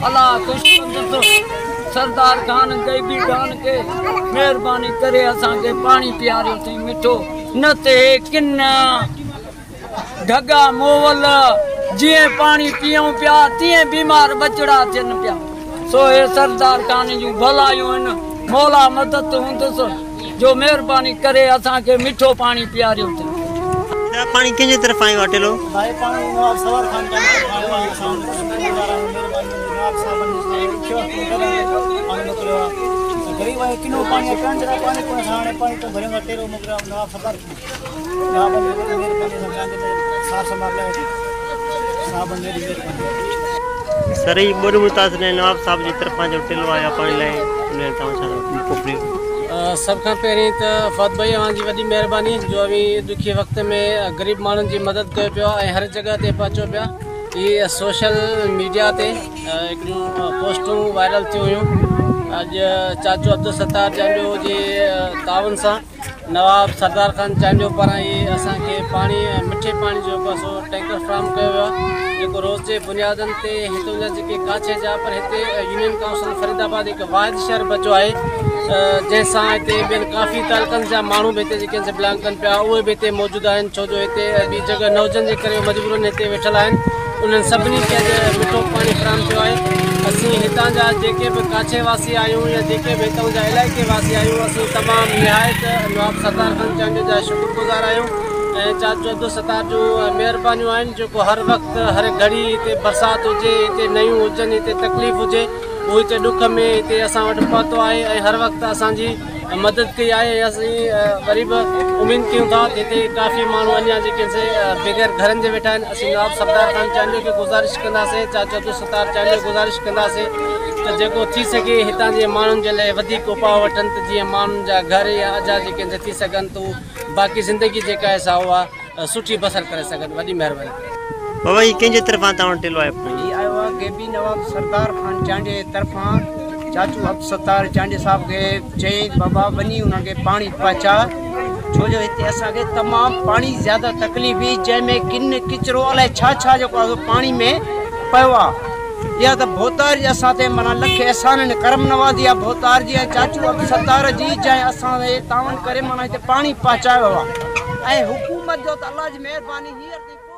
الله خوش ڪندس سردار خان غيبي خان کي مهرباني ڪري اسان کي پاڻي پياريو اٿئي مٺو نه ته هي ڪنا ڍڳا مئل جيئن پاڻي پيئون پيا تيئن بيمار ٻچڙا ٿين پيا سو هي سردار خان جون ڀلايون آهن مولا مدد هوندس جو مهرباني ڪري اسان کي مٺو پاڻي پياريو اٿئي. دا پاڻي ڪنهن جي طرفان آيو آ ٽيلو؟ ڀائي پاڻي نواب سوار خان جي طرفان آيو آهي اسان ان جا شڪر گذار آهيون مهرباني هوندي نواب صاحبن جي اسان کي ڏکيو وقت ۾ ڪڏهن پاڻي موڪليو آهي اسان غريب آهيون ڪنو پاڻي آهي پيئڻ جي لاء پاڻي ڪونهي اسان هاڻي پاڻي تون ڀريون ٿا ٽيلو موڪليو آهي نواب سردار خان نوابن جي وڏي مهرباني اسان چاهيندي ته سار سنڀال لهي ٿي صاحبن جي وڏي مهرباني. سر هي ٻوڏ متاثر ۽ نواب صاحب جي طرفان جو ٽيلو آيو آهي پاڻي لاء ان لاء توهان ڇا موڪليو. سڀ کان پهرين ته فهد ڀائي اوهان جي وڏي مهرباني جو اوهين ڏکي وقت ۾ غريب ماڻهن جي مدد ڪيو پيا ۽ هر جڳهه تي پهچو پيا هي سوشل ميڊيا تي هڪڙيون پوسٽون وائرل ٿيون هيون اڄ چاچو عبدالستار چانڊيو جي تعاون سان نواب سردار خان چانڊيو پاران هي اسان کي پاڻي مٺي پاڻي جو جيڪو سو ٽينڪر فراهم ڪيو ويو آهي جيڪو روز جي بنيادن تي هتان جا جيڪي ڪاڇي جا پر هتي يونين ڪائونسل فريد آباد هڪ واحد شهر بچو آهي جنهن سان هتي ٻين ڪافي تعلقن جا ماڻهو به هتي جيڪي سي بلانگ ڪن پيا اهي به هتي موجود آهن ڇو جو هتي ٻي جڳهه نه هجڻ جي ڪري مجبورن هتي ويٺل آهن انهن سڀني کي اڄ مٺو پاڻي فراهم ٿيو آهي اسين هتان جا جيڪي به ڪاڇي واسي آهيون يا جيڪي به هتان جا علائقي واسي آهيون اسين تمام نهايت نواب سردار خان چانڊيو جا شڪر گذار آهيون ۽ چاچو عبدالستار جون مهربانيون آهن جيڪو هر وقت هر گهڙي هتي برسات هجي هتي نيون هجن هتي تڪليف هجي هو هتي ڏک ۾ هتي اسان وٽ پهتو آهي ۽ هر وقت اسان جي مدد ڪئي آهي ۽ اسين وري به اميد ڪيون ٿا ته هتي ڪافي ماڻهو اڃا جيڪي سي بغير گهرن جي ويٺا آهن اسين نواب سردار خان چانڊيو کي گذارش ڪنداسين چاچو عبدالستار چانڊيو کي گذارش ڪنداسين ته جيڪو ٿي سگهي هتان جي ماڻهن جي لاء وڌيڪ اپاء وٺن ته جيئن ماڻهن جا گهر يا اجها جيڪي ٿي سگهن ته باقي زندگي جيڪا آهي سا اها سٺي بسر ڪري سگهن وڏي مهرباني. بابا هي ڪنهن جي طرفان توهان وٽ ٽيلو آيو پاڻي؟ هي آيو آهي غيبي نواب سردار خان چانڊيي جي طرفان چاچو عبدالستار چانڊيي صاحب کي چيائين ته بابا وڃي انهن کي پاڻي پهچاء ڇو جو هتي اسان کي تمام پاڻي زياده تڪليف هئي جنهن ۾ ڪن ڪچرو الائي ڇا ڇا جيڪو آهي سو پاڻي ۾ پيو آهي اها ته ڀوتار جي اسان تي معنيٰ لک احسان آهن ڪرم نوازي آهي ڀوتار جي ۽ چاچو عبدالستار جي جنهن اسان تي تعاون ڪري معنيٰ هتي پاڻي پهچايو آهي ۽ حڪومت جو ته الله جي مهرباني هينئر تائين.